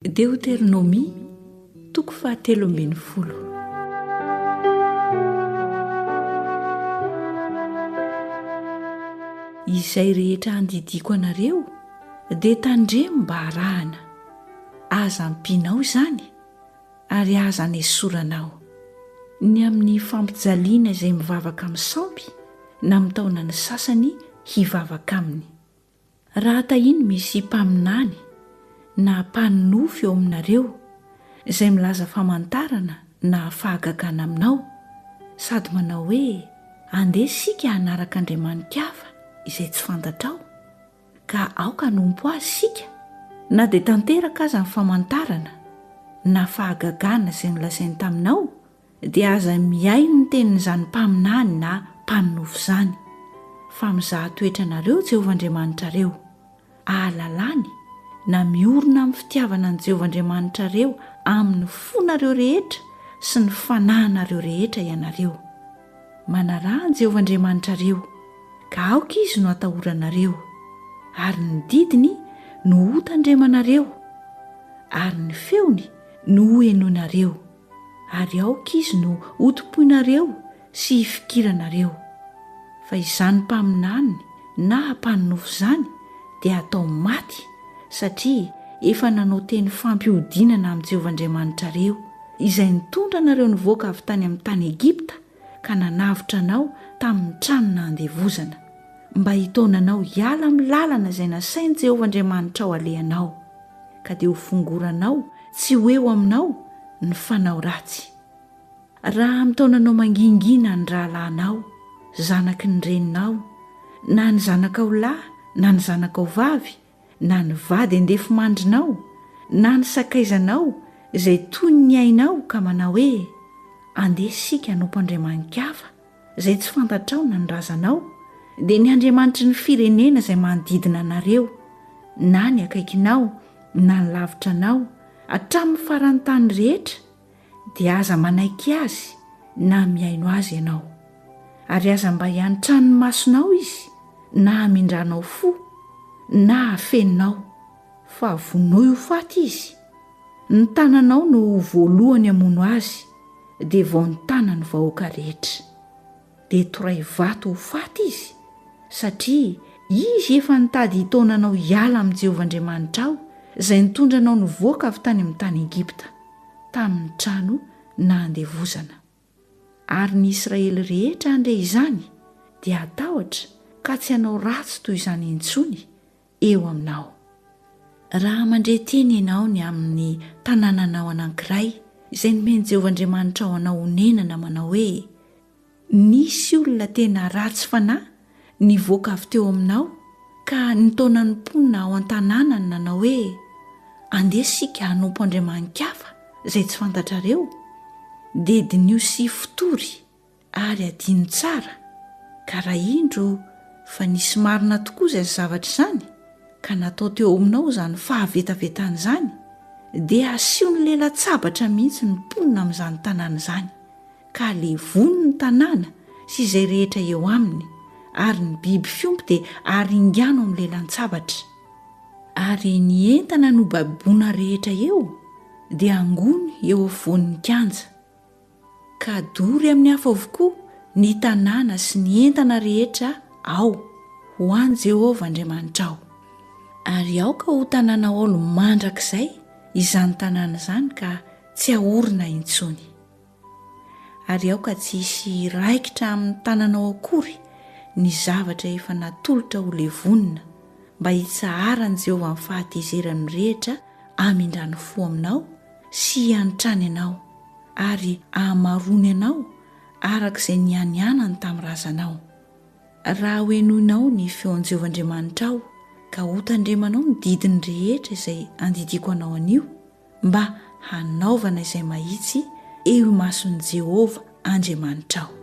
Deoteronomia, toko fahatelo ambin'ny folo. Izay rehetra andidiako anareo dia tandremo mba harahana. Aza ampianao izany ary aza anesoranao. Ny amin'ny fampijaliana izay mivavaka amin'ny sampy na mitaona ny sasany hivavaka aminy. Raha tahiny misy mpaminany na mpanonofy eo aminareo izay milaza famantarana na fahagagana aminao, sady manao hoe, Andeha isika hanaraka andriamani-kafa izay tsy fantatrao, ka aoka hanompo azy isika, na dia tanteraka aza ny famantarana na fahagagana izay nolazainy taminao, dia aza mihaino ny tenin'izany mpaminany na mpanonofy izany, fa mizaha toetra anareo Jehovah Andriamanitrareo, ahalalany na miorina amin'ny fitiavana an'i Jehovah Andriamanitrareo amin'ny fonareo rehetra sy ny fanahinareo rehetra ianareo. Manaraha an'i Jehovah Andriamanitrareo, ka aoka Izy no hatahoranareo, ary ny didiny no hotandremanareo, ary ny feony no hohenoinareo. ary aoka izy no hotompoinareo sy hifikiranareo, fa izany mpaminany na mpanonofy izany dia hatao maty, satria efa nanao teny fampihodinana amin'i Jehovah Andriamanitrareo, izay nitondra anareo nivoaka avy tany amin'ny tany Egypta ka nanavotra anao tamin'ny trano nahandevozana, mba hitaona anao hiala amin'ny lalana izay nasain'i Jehovah Andriamanitrao alehanao. ka dia ho fongoranao tsy ho eo aminao ny fanao ratsy. Raha mitaona anao mangingina ny rahalahinao, zanaky ny reninao, na ny zanakao lahy na ny zanakao vavy, na ny vady andefimandrinao, na ny sakaizanao izay toy ny ainao ka manao hoe, Andeha isika hanompo andriamani-kafa, izay tsy fantatrao na ny razanao, dia ny andriamanitry ny firenena izay manodidina anareo, na ny akaikinao na ny lavitra anao, hatramin'ny faran'ny tany rehetra, dia aza manaiky azy na mihaino azy ianao. Ary aza mba hiantrano ny masonao izy, na hamindranao fo, na hafeninao, fa vonoy ho faty izy. Ny tananao no ho voalohany hamono azy, dia vao ny tanan'ny vahoaka rehetra. Dia toray vato ho faty izy, satria izy efa nitady hitaona anao hiala amin'i Jehovah Andriamanitrao, izay nitondra anao nivoaka avy tany amin'ny tany Egypta, tamin'ny trano nahandevozana. Ary ny Israely rehetra handre izany, dia hatahotra ka tsy hanao ratsy toy izany intsony eo aminao. Raha mandre teny ianao ny amin'ny tanànanao anankiray izay nomen'i Jehovah Andriamanitrao anao honenana manao hoe, 'Nisy olona tena ratsy fanahy nivoaka avy teo aminao ka nitaona ny mponina ao an-tanànany nanao hoe, 'Andeha isika hanompo andriamani-kafa izay tsy fantatrareo', dia diniho sy fotory ary adino tsara, ka raha indro fa nisy marina tokoa izay zavatra izany, ka natao teo aminao izany fahavetavetana izany, dia asio ny lela-tsabatra mihitsy ny mponina amin'izany tanàna izany, ka levony ny tanàna sy izay rehetra eo aminy, ary ny biby fiompy dia aringano amin'ny lelan-tsabatra. Ary ny entana nobaboina rehetra eo dia angony eo afovoan'ny kianja. Ka dory amin'ny afo avokoa ny tanàna sy ny entana rehetra ao ho an'i Jehovah Andriamanitrao. Ary aoka ho tanàna aolo mandrakizay izany tanàna izany ka tsy haorina intsony. Ary aoka tsy hisy hiraikitra amin'ny tananao akory ny zavatra efa natolotra ho levonina, mba hitsaharan'i Jehovah amin'ny fahatezerany mirehitra hamindrany fo aminao sy hiantrany anao ary hahamaroany anao araka izay nianianany tamin'ny razanao. Raha hohenoinao ny feon'i Jehovah Andriamanitrao ka hotandremanao ny didiny rehetra izay andidiako anao anio mba hanaovana izay mahitsy eo imason'i Jehovah Andriamanitrao.